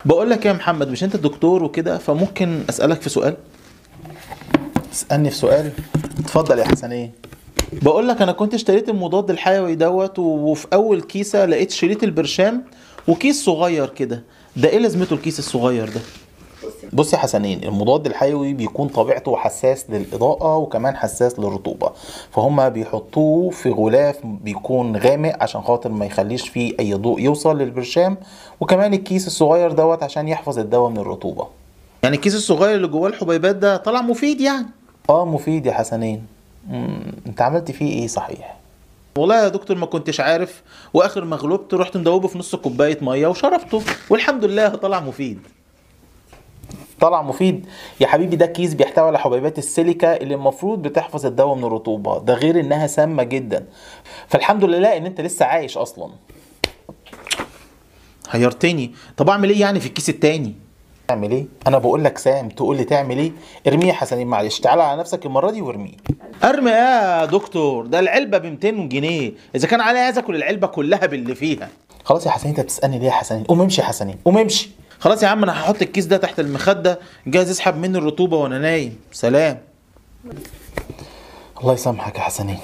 بقول لك يا محمد، مش انت دكتور وكده، فممكن اسالك في سؤال؟ اسالني في سؤال؟ اتفضل يا حسنين. بقول لك انا كنت اشتريت المضاد الحيوي دوت، وفي اول كيسه لقيت شريط البرشام وكيس صغير كده، ده ايه لازمته الكيس الصغير ده؟ بص يا حسنين، المضاد الحيوي بيكون طبيعته حساس للإضاءة وكمان حساس للرطوبة، فهم بيحطوه في غلاف بيكون غامق عشان خاطر ما يخليش فيه أي ضوء يوصل للبرشام، وكمان الكيس الصغير دوت عشان يحفظ الدواء من الرطوبة. يعني الكيس الصغير اللي جواه الحبيبات ده طلع مفيد يعني؟ اه مفيد يا حسنين. انت عملت فيه ايه صحيح؟ والله يا دكتور ما كنتش عارف، واخر ما غلبت رحت مدوبه في نص كوباية مية وشربته، والحمد لله طلع مفيد. طلع مفيد يا حبيبي. ده كيس بيحتوي على حبيبات السيليكا اللي المفروض بتحفظ الدواء من الرطوبة، ده غير انها سامة جدا، فالحمد لله ان انت لسه عايش اصلا. حيرتني، طب اعمل ايه يعني في الكيس التاني؟ تعمل ايه؟ انا بقول لك سام تقول لي تعمل ايه؟ ارميه يا حسنين، معلش تعالى على نفسك المرة دي وارميه. ارمي ايه يا دكتور؟ ده العلبة ب 200 جنيه، اذا كان عليا عايز اكل العلبة كلها باللي فيها. خلاص يا حسنين، انت بتسالني ليه يا حسنين؟ قوم امشي يا حسنين، قوم امشي. خلاص يا عم، انا هحط الكيس ده تحت المخدة، جاهز اسحب منه الرطوبة وانا نايم. سلام. الله يسامحك يا حسنين.